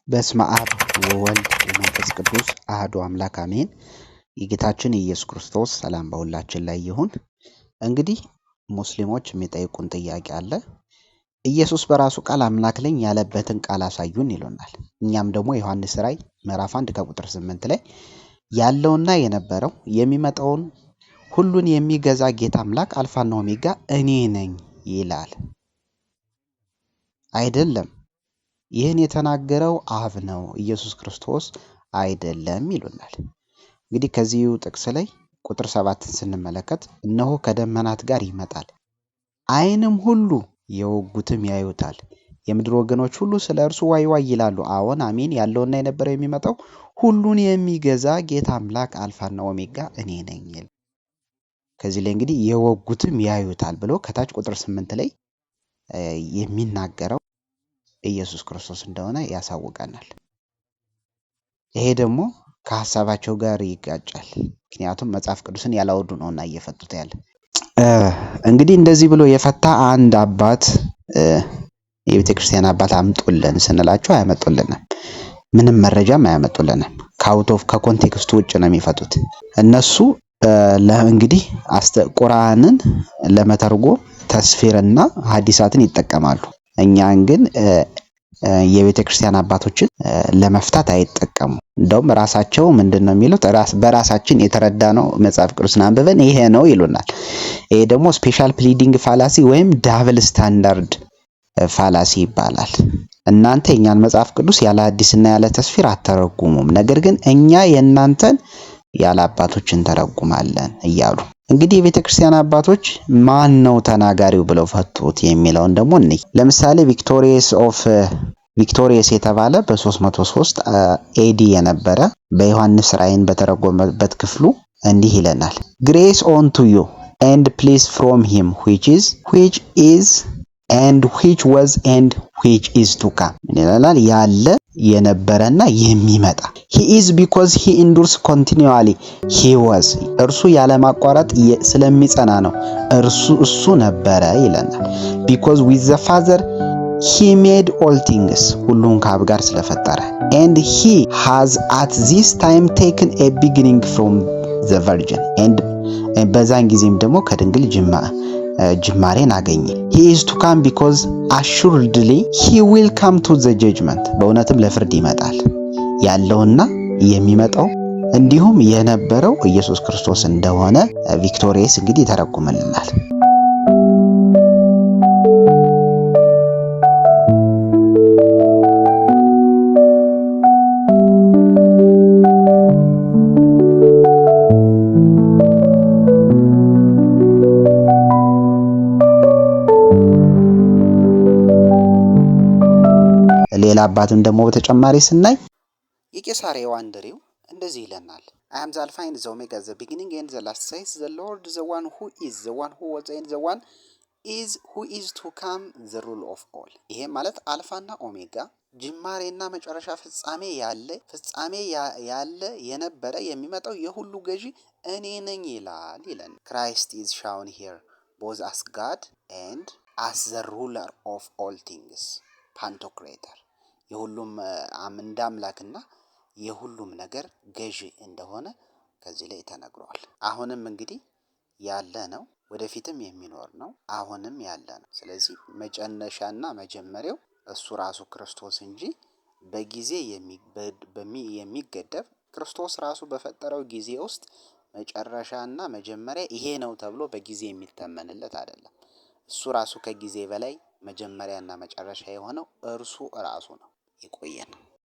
በስመ አብ ወወልድ ወመንፈስ ቅዱስ አሐዱ አምላክ አሜን። የጌታችን የኢየሱስ ክርስቶስ ሰላም በሁላችን ላይ ይሁን። እንግዲህ ሙስሊሞች የሚጠይቁን ጥያቄ አለ። ኢየሱስ በራሱ ቃል አምላክ ነኝ ያለበትን ቃል አሳዩን ይሉናል። እኛም ደግሞ ዮሐንስ ራእይ ምዕራፍ 1 ከቁጥር 8 ላይ ያለውና የነበረው የሚመጣውን ሁሉን የሚገዛ ጌታ አምላክ አልፋና ኦሜጋ እኔ ነኝ ይላል። አይደለም፣ ይህን የተናገረው አብ ነው፣ ኢየሱስ ክርስቶስ አይደለም ይሉናል። እንግዲህ ከዚሁ ጥቅስ ላይ ቁጥር 7ን ስንመለከት እነሆ ከደመናት ጋር ይመጣል፣ ዓይንም ሁሉ የወጉትም ያዩታል፣ የምድር ወገኖች ሁሉ ስለ እርሱ ዋይ ዋይ ይላሉ። አዎን አሜን። ያለውና የነበረው የሚመጣው ሁሉን የሚገዛ ጌታ አምላክ አልፋና ኦሜጋ እኔ ነኝ። ከዚህ ላይ እንግዲህ የወጉትም ያዩታል ብሎ ከታች ቁጥር 8 ላይ የሚናገረው ኢየሱስ ክርስቶስ እንደሆነ ያሳውቀናል። ይሄ ደግሞ ከሀሳባቸው ጋር ይጋጫል። ምክንያቱም መጽሐፍ ቅዱስን ያላወዱ ነውና እየፈቱት ያለ። እንግዲህ እንደዚህ ብሎ የፈታ አንድ አባት የቤተክርስቲያን አባት አምጡልን ስንላቸው አያመጡልንም። ምንም መረጃም አያመጡልንም። ከ out of ከ context ኡ ውጭ ነው የሚፈቱት። እነሱ እንግዲህ ቁርአንን ለመተርጎም ተፍሲርና ሀዲሳትን ይጠቀማሉ። እኛን ግን የቤተክርስቲያን አባቶችን ለመፍታት አይጠቀሙም። እንደውም ራሳቸው ምንድነው የሚሉት? በራሳችን የተረዳነው መጽሐፍ ቅዱስን አንብበን ይሄ ነው ይሉናል። ይሄ ደግሞ special pleading fallacy ወይም double standard fallacy ይባላል። እናንተ የእኛን መጽሐፍ ቅዱስ ያለ ሐዲስና ያለ ተፍሲር አተረጉሙም፣ ነገር ግን እኛ የእናንተን ያለ አባቶች እንተረጉማለን እያሉ እንግዲህ የቤተክርስቲያን አባቶች ማን ነው ተናጋሪው ብለው ፈቱት የሚለውን ደግሞ እንይ። ለምሳሌ ቪክቶሪየስ of ቪክቶሪየስ የተባለ በ303 AD የነበረ በዮሐንስ ራእይን በተረጎመበት ክፍሉ እንዲህ ይለናል። "Grace unto you and peace from him which is and which was and which is to come" ይለናል። ያለ፣ የነበረና የሚመጣ። "He is because he endures continually. He was" እርሱ ያለማቋረጥ ስለሚጸና ነው። እርሱ እሱ ነበረ ይለናል። "Because with the Father he made all things" ሁሉን ከአብ ጋር ስለፈጠረ። "And he has at this time taken a beginning from the Virgin" and በዛን ጊዜም ደግሞ ከድንግል ጅማሬን አገኘ። "He is to come because assuredly he will come to the judgment" በእውነትም ለፍርድ ይመጣል። ያለውና የሚመጣው እንዲሁም የነበረው ኢየሱስ ክርስቶስ እንደሆነ ቪክቶሪየስ እንግዲህ ይተረጉምልናል። ሌላ አባትም ደግሞ በተጨማሪ ስናይ የቄሳርያው አንድሬው እንደዚህ ይለናል። "I am the Alpha and the Omega, the beginning and the last, says the Lord, the one who is, the one who was and the one is who is to come, the ruler of all።" ይሄ ማለት አልፋና ኦሜጋ፣ ጅማሬና መጨረሻ፣ ፍጻሜ ያለ፣ የነበረ፣ የሚመጣው፣ የሁሉ ገዢ እኔ ነኝ ይላል ይለን። Christ is shown here both as God and as the ruler of all things, Pantocrator፣ የሁሉም እንደ አምላክና የሁሉም ነገር ገዢ እንደሆነ ከዚህ ላይ ተነግሯል። አሁንም እንግዲህ ያለ ነው፣ ወደፊትም የሚኖር ነው፣ አሁንም ያለ ነው። ስለዚህ መጨረሻና መጀመሪያው እሱ ራሱ ክርስቶስ እንጂ በጊዜ የሚገደብ፣ ክርስቶስ ራሱ በፈጠረው ጊዜ ውስጥ መጨረሻና መጀመሪያ ይሄ ነው ተብሎ በጊዜ የሚተመንለት አይደለም። እሱ ራሱ ከጊዜ በላይ መጀመሪያና መጨረሻ የሆነው እርሱ ራሱ ነው። ይቆየን።